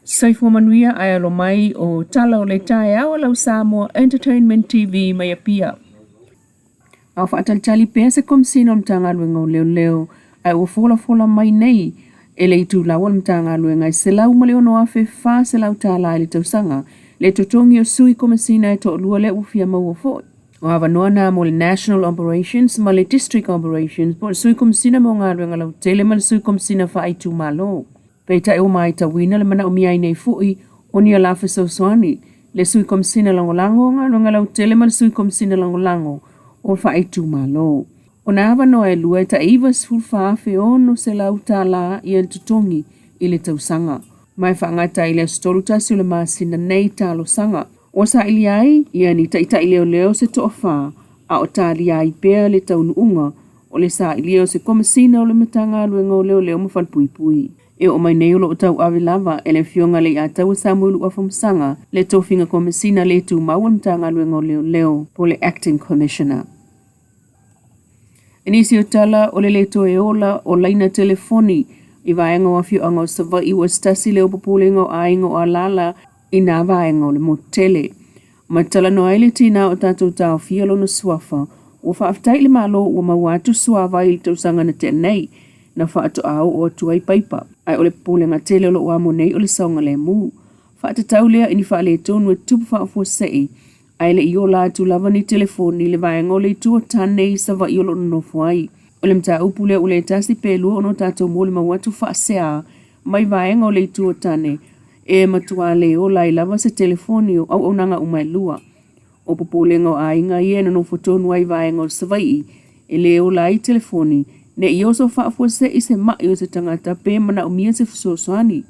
Soifua manuia ae alo mai o tala o le taeao a lau Samoa Entertainment TV mai Apia. A o faatalitali pea se Komesina o le Matagaluega o Leoleo ae ua folafola mai nei e le itulau o le Matagaluega e $106,400 i le tausaga le totogi o sui Komesina e toalua lea ua fia maua foi. O avanoa na mo le National Operations ma le District Operations po o le Sui Komesina mo Galuega Lautele ma le Sui Komesina Faaitumalo. Peitai ua maitauina le manaomia ai nei foi o ni ala fesoasoani, le Sui Komesina Lagolago o Galuega Lautele ma le Sui Komesina Lagolago o Faaitumalo. O nā avanoa e lua e tai $94,600 ia le totogi i le tausaga. Ma e faagata ai i le aso 31 o le masina nei talosaga. Ua sailia ai ia ni taitai leoleo se toafa a o talia ai pea le taunuuga o le sailia o se Komesina o le Matagaluega o Leoleo ma Falepuipui. E oo mai nei o lo o tauave lava e le Afioga Leiataua Samuelu Afamasaga le tofiga Komesina le tumau o le Matagaluega o Leoleo po o le Acting Commissioner. I nisi o tala o le lē toe ola o laina telefoni i vaega o afioaga o Savaii ua se tasi lea o popolega o aiga o alaala i nā vaega o le motu tele. Ma talanoa ai le tinā o tatou taofia lona suafa, ua faafetai i le Malo ua maua atu suavai i le tausaga na tea nei, na faatoa oo atu ai paipa. Ae o le popolega tele o lo o amo nei o le saogalemu. Faatatau lea i ni faaletonu e tupu faafuasei, ae le i ola atu lava ni telefoni i le vaega o le itu o Tane i Savaii o lo o nonofo ai. O le mataupu lea ua le tasi pe lua ona o tatou molimau atu faasea mai vaega o le itu o Tane, e matua le ola ai lava se telefoni o auaunaga uma e lua. O popolega o aiga ia e nonofo tonu ai i vaega o Savaii e le ola ai telefoni, ne i oso faafuasei se ma'i o se tagata pe manaomia se fesoasoani.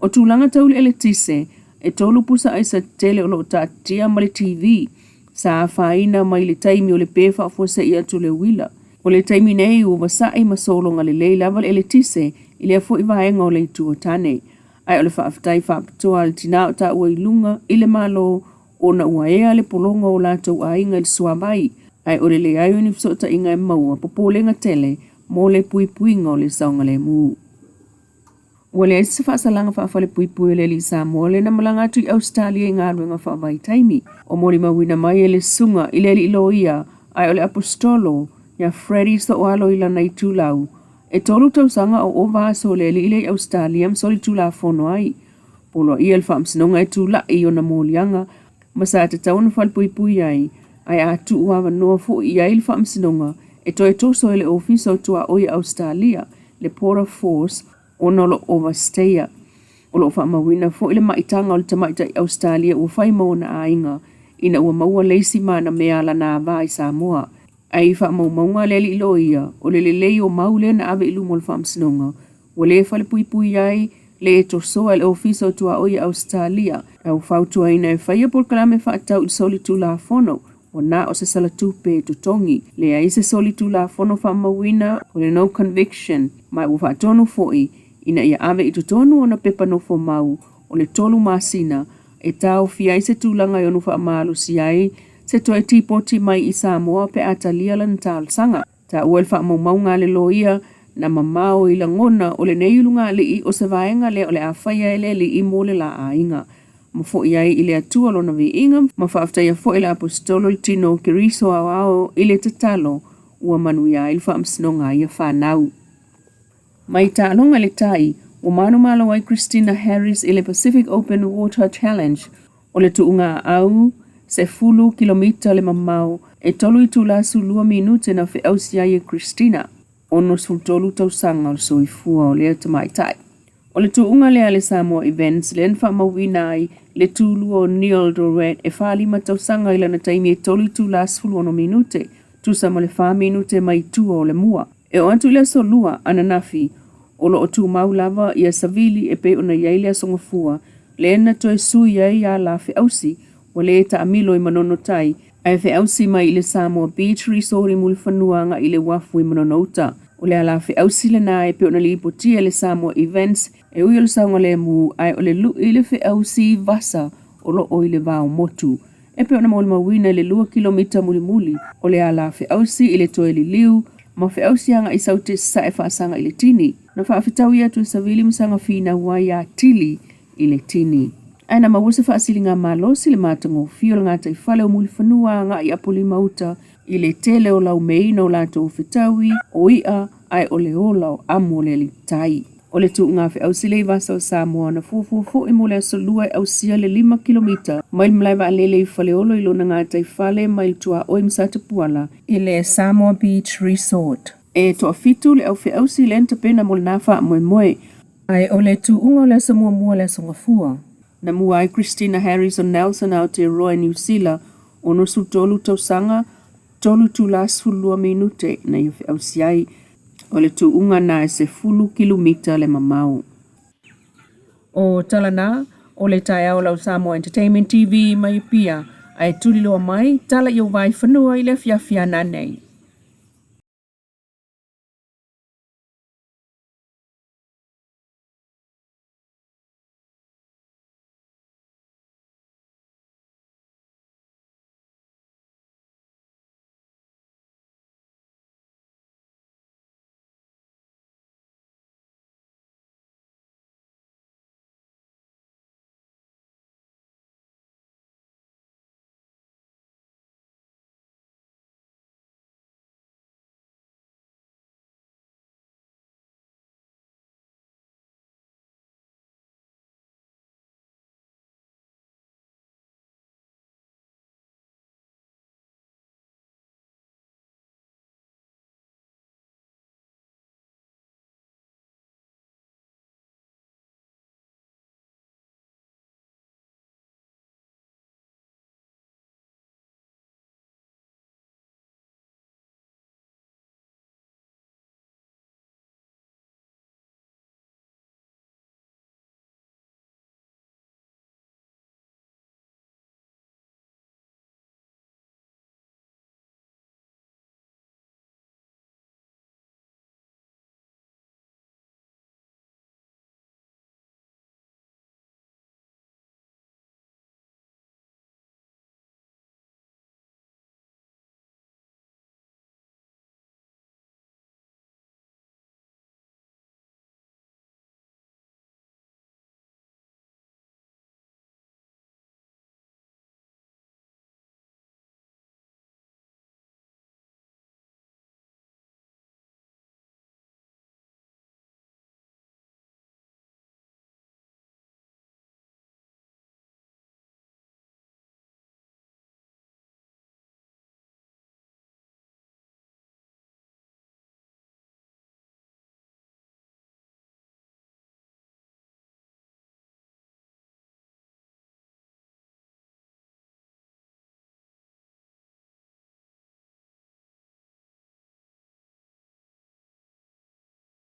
O tulaga tau le eletise, e tolu pusa aisa tetele o lo o taatitia ma le TV sa afaina mai le taimi o le pe faafuasei atu o le uila. O le taimi nei ua vasa'i ma sologa lelei lava le eletise i lea foi vaega o le Itu o Tane. Ae o le faafetai faapitoa a le tinā o taua i luga i le Malo ona ua ea le pologa o latou aiga i le suavai, ae o le leai o ni fesootaiga e maua popolega tele mo le puipuiga o le saogalemu. Ua leai se faasalaga faafalepuipui o le alii Samoa lea na malaga atu i Ausetalia i galuega faavaitaimi. Ua molimauina mai e le susuga i le alii loia ae o le Aposetolo ia Freddie So'oalo i lana itulau, e tolu tausaga o ova aso o le alii lea i Ausetalia ma solitulafono ai. Poloaia le faamasinoga e tula'i i ona moliaga ma sa tatau ona falepuipui ai, ae a tuu avanoa foi i ai le faamasinoga e toe toso e le Ofisa o Tuaoi a Ausetalia, le Border Force, ona o lo o overstayer. O lo o faamauina foi le maitaga o le tamaitai Ausetalia ua fai ma ona aiga ina ua maua le isi ma ana mea lana ava i Samoa. Ae i faamaumauga a le alii loia, o le lelei o mau lea na ave i luma o le faamasinoga, ua le falepuipui ai, le tosoa e le Ofisa o Tuaoi a Ausetalia, ae ua fautuaina e faia polokalame faatatau i le solitulafono, ua na o se salatupe e totogi, leai se solitulafono faamauina o le no conviction, ma ua faatonu foi ina ia ave i totonu ona pepa nofomau o le tolu masina e taofia ai se tulaga e ono faamalosia ai se toe tipoti mai i Samoa pe a talia lana talosaga. Taua i le faamaumauga a le loia na mamao i lagona o lenei ulugalii o se vaega lea o le a faia e le alii mo le la aiga. Ma foi ai i le Atua lona viiga ma faafetaia foi le Aposetolo le tino o Keriso aoao i le tatalo ua manuia ai le faamasinoga a ia fanau. Mai taaloga i le tai, ua manumalo ai Christina Harris i le Pacific Open Water Challenge o le tuuga aau 10 kilomita le mamao e tolu itula 12 minute na feausi ai e Christina, 63 tausaga o le soifua o lea tamaitai. O le tuuga lea a le Samoa Events lea na faamauina ai le tulua o Neil Doret e 45 tausaga i lana taimi e tolu itula 16 minute, tusa ma le fa minute mai tua o le mua. E oo atu i le aso Lua ananafi, o lo o tumau lava ia savili e pei ona i ai le Aso Gafua, lea na toe sui ai ala feausi ua le taamilo i Manono Tai, ae feausi mai i le Samoa Beach Resort i Mulifanua agai i le uafu i Manono Uta. O le ala feausi lena e pei ona lipotia e le Samoa Events, e ui o le saogalemu ae o le lui i le feausi vasa o lo o i le vao motu. E pei ona molimauina i le lua kilomita mulimuli o le ala feausi i le toe liliu ma feausi agai i Saute Sasae faasaga i Letini. Na faafetaui atu e Savili ma saga finau ai ia Tili i le tini. Ae na maua se faasiligamalosi i le matagofie o le gataifale o Mulifanua agai i Apolima Uta i le tele o laumeina o latou fetaui, o i'a, ae o le ola o amo o le aliitai. O le tuuga feausi le Ivasa o Samoa na fuafua foi mo le Aso Lua e ausia le 5 kilomita mai le malae vaalele i Faleolo i lona gataifale mai le tuaoi ma Satapuala i le Samoa Beach Resort. E toafitu le au feausi lea na tapena mo lena faamoemoe. Ae o le tuuga o le aso muamua le Aso Gafua. Na mua ai Christina Harris o Nelson Aotearoa i Niu Sila, 63 tausaga, 3 itula 12 minute na ia feausi ai. O le tuuga na e 10 kilomita le mamao. O tala na, o le taeao lau Samoa Entertainment TV mai Apia, ae tuliloa mai, tala i ou vaai fanua i le afiafi a nanei.